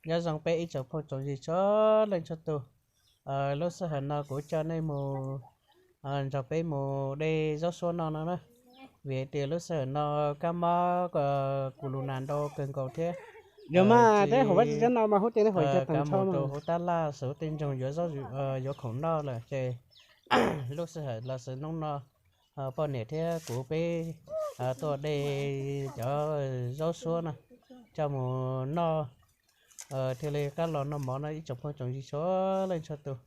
Nyob zoo peb ib tsoom phooj tsoom ywg txhua leej txhua tus. Lub sij hawm no kuv coj nej mus nrog peb mus de zaub suab noj no na. Vim hais tias lub sij hawm no kab mob corona ntau kawg nkaus thiab, yog mas tej hauv vaj tsis cab no mas hub tej nej hauv kav mus rau hauv tab laj xwb tej ntsoog yuav zaub, yuav khoom noj lawm ces lub sij hawm los xwb hnub no poj niam thiab kuv peb tuaj de cov zaub suab no coj mus noj thiaj li qab los noj mov no ib tsoom phooj tsoom ywg txhua leej txhua tus.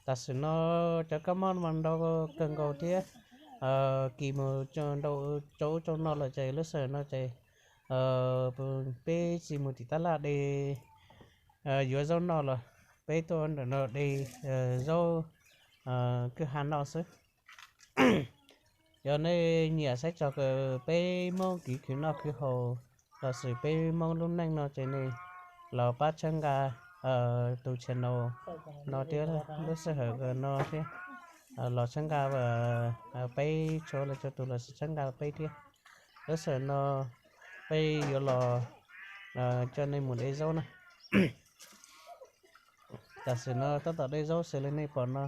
Tam sim no cov kab mob mas ntau kawg nkaus thiab, kis mus rau ub rau no lawm ces lub sij hawm no ces peb tsis mus tim tab laj de yuav zaub noj los peb tuaj ntawm no de zaub kwj ha noj xwb. Yog nej nyiam saib txog peb Hmoob kev khwv noj khwv haus los sis peb Hmoob lub neej no ces nej los pab txhawb nqa tus channel no thiab lub sij hawm no thiab los txhawb nqa peb txhua leej txhua tus los sis txhawb nqa peb thiab. Lub sij hawm no peb yuav los coj nej mus de zaub na. Tam sim no tab tom de zaub xws li nej pom no.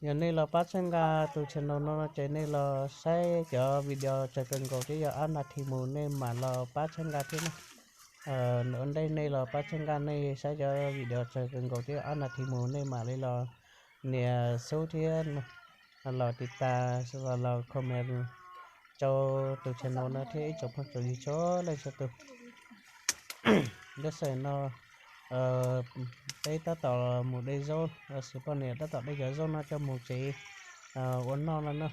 Yog nej los pab txhawb nqa tus channel no no ces nej los saib cov video tsawg kawg nkaus thiab yog ob nas this mus nej mam los pab txhawb nqa thiab na. Ua ntej nej los pab txhawb nqa nej saib cov video tsawg kawg nkaus thiab ob nas this mus nej mam li los nias xub thiab los tiv tas los comment rau tus channel no thiab ib tsoom phooj tsoom ywg txhua leej txhua tus. Lub sij hawm no peb tab tom mus de zaub, xwb poj niam tab tom de cov zaub no coj mus tsev ua noj no na.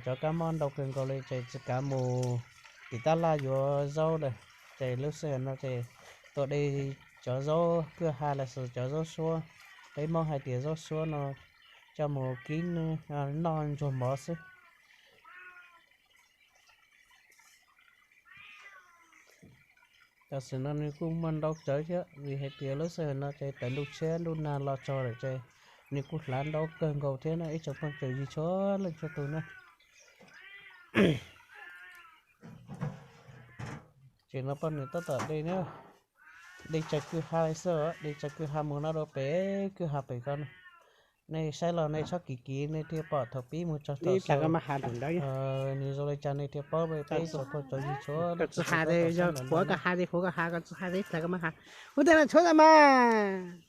Cov kab mob ntau kawg nkaus li ces tsis kav mus tim tab laj yuav zaub lawm. Ces lub sij hawm no ces tuaj de cov zaub kwj ha los sis cov zaub suab, peb Hmoob hais tias zaub suab no coj mus kib noj ntsuag mov xwb. Tam sim no nws kuj muaj ntau tsawv thiab vim hais tias lub sij hawm no ces tawm ntuj tshiab ntuj nag los txog lawm ces nws kuj hlav ntau kawg nkaus thiab no ib tsoom phooj tsoom ywg txhua leej txhua tus na. Ces no poj niam tab tom de na, de tsawg kwj ha xwb, de tsawg kwj ha mus no rau pem kwj ha pem ko. Nej saib los nej txhob kiv kiv nej thiaj pom thaum pib mus txog thaum xaus. Nws zoo li cas nej thiaj paub, peb txhua tus txhua tus txhua tus. Huv ka ha de, huv ka ha, ko txhob ha de, txhob ha. Huv tej no tshuav mas.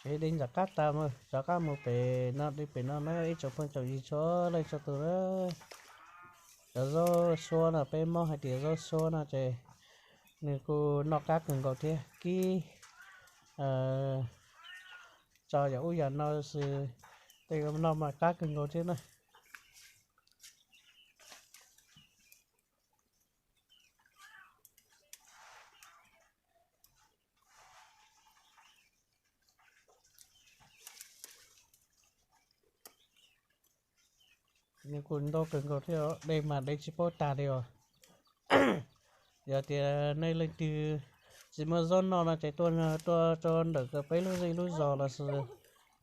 Ces de ntawm qab tas mus, rov qab mus pem no, de pem no na ib tsoom phooj tsoom ywg txhua leej txhua tus na. Cov zaub suab no peb Hmoob hais tias zaub suab no ces nws kuj noj qab kawg nkaus thiab, kib tso yam ub yam no xwb, tej no mas qab kawg nkaus thiab na. Nws kuj ntau kawg nkaus thiab, de mas de tsis paub tag li os. Yog tias nej leej twg tsis muaj zaub noj no ces tuaj, tuaj rau ntawm peb lub zej lub zos los sis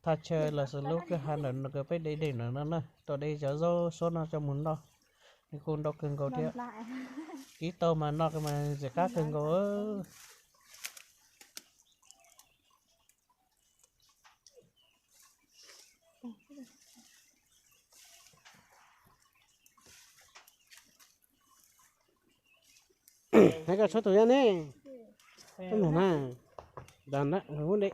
thaj chaw los sis lub kwj ha ntawm peb de de ntawm no na, tuaj de cov zaub suab no coj mus noj. Nws kuj ntau kawg nkaus thiab, kib tau mas noj mas ntxim qab kawg nkaus. Hais koj tshuav tus nyob ne, tus nug na, ntawd na, hub de.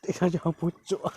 Tej no cov puv tsuam.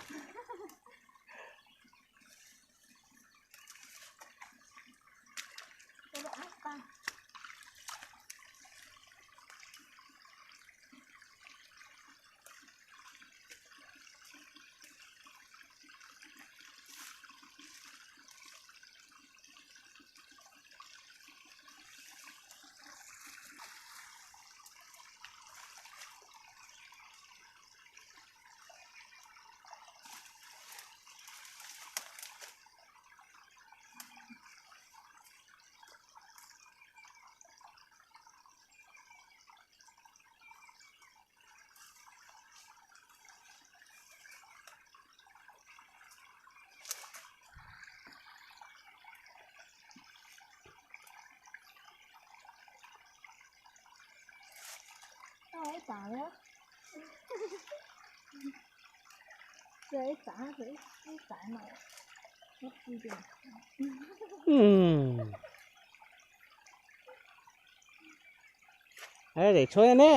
Daim tshuab ne.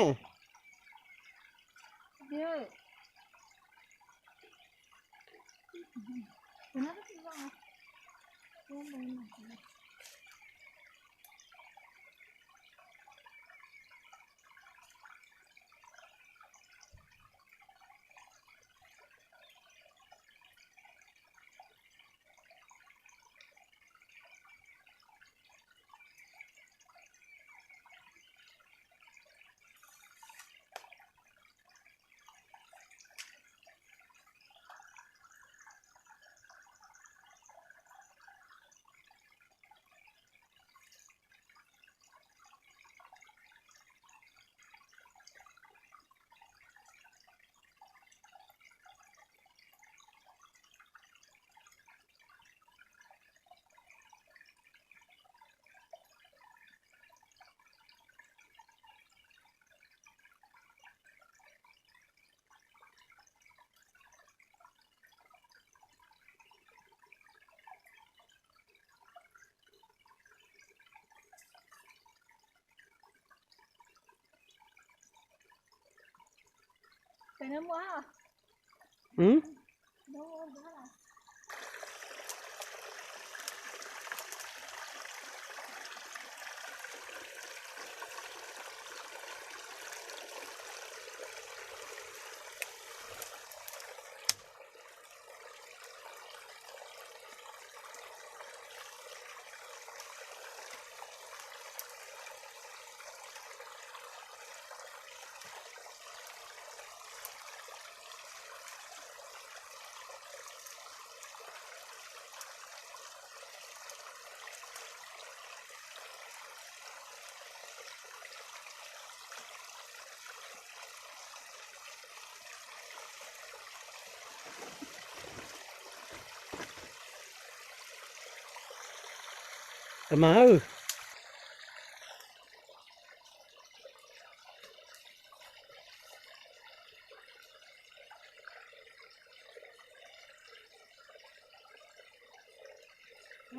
Mas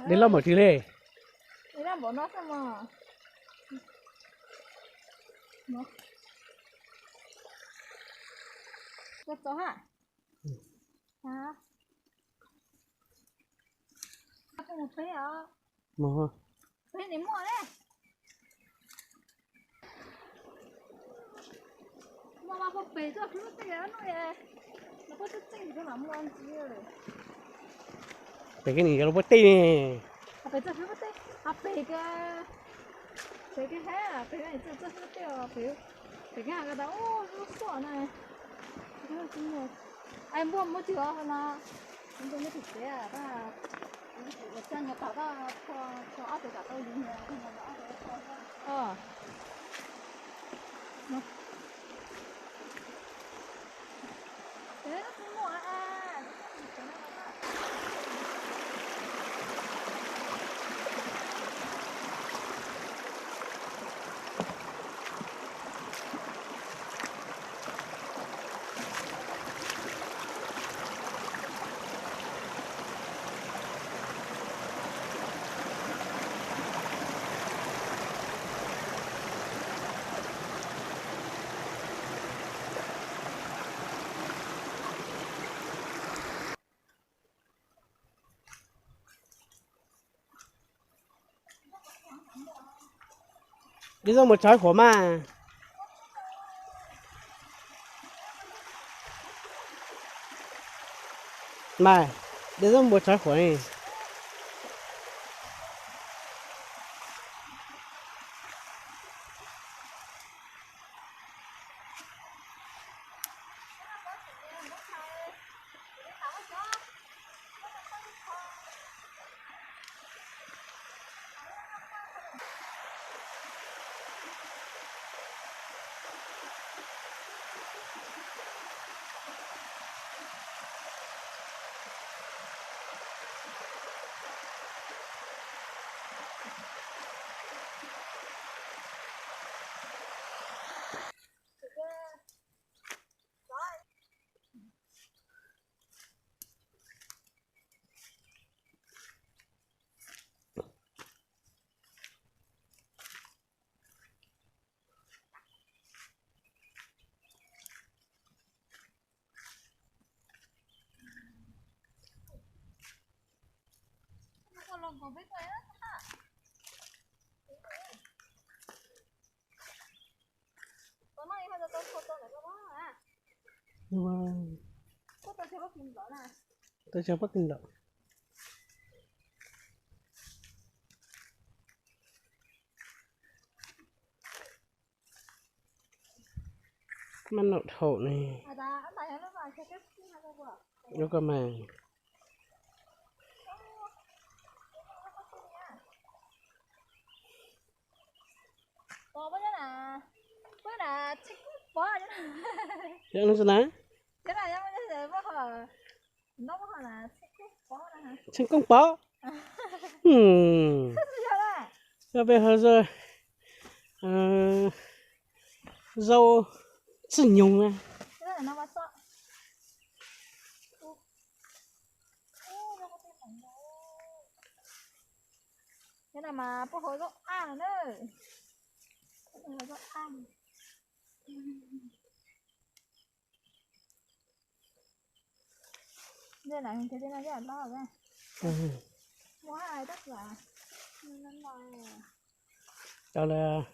dej loj npaum twg li? Pem koj nim yog lub pob teb ne. Npua muaj cig no, npua muaj cig tiag, ua cag nyuag tom, ob tug tom tau yus nyuag, ob tug. Dej zoo mus tshawb huam mas. Mas, dej zoo mus tshawb huam ne. Tau tsag pob kws nplaum. Maj naum dhau ne. Ua koj mas. Yog no na. Tshee koob pov. Yog peb ho zaub txwj nyoog na. Yog no mas puab hu zaub aj na. Cov lawm.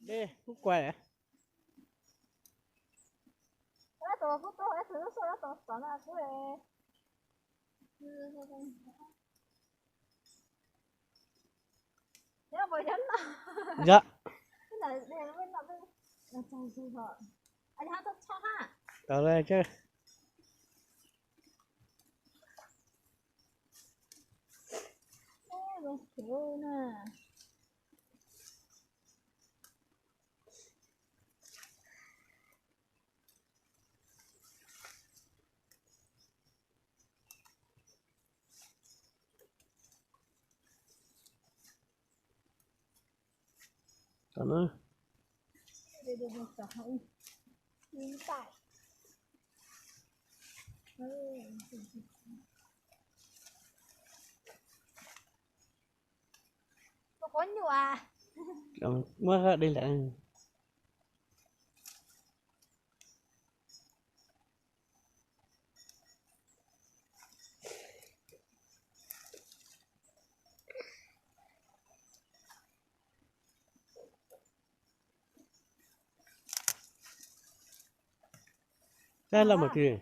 Dej kuj kuav. Yog. Tau le. Muab dej lawm. Sab laj mas twg?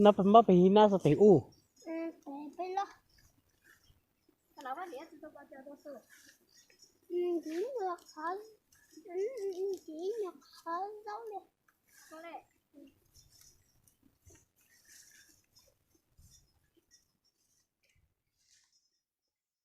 No mob pes hib nab xo pes ub.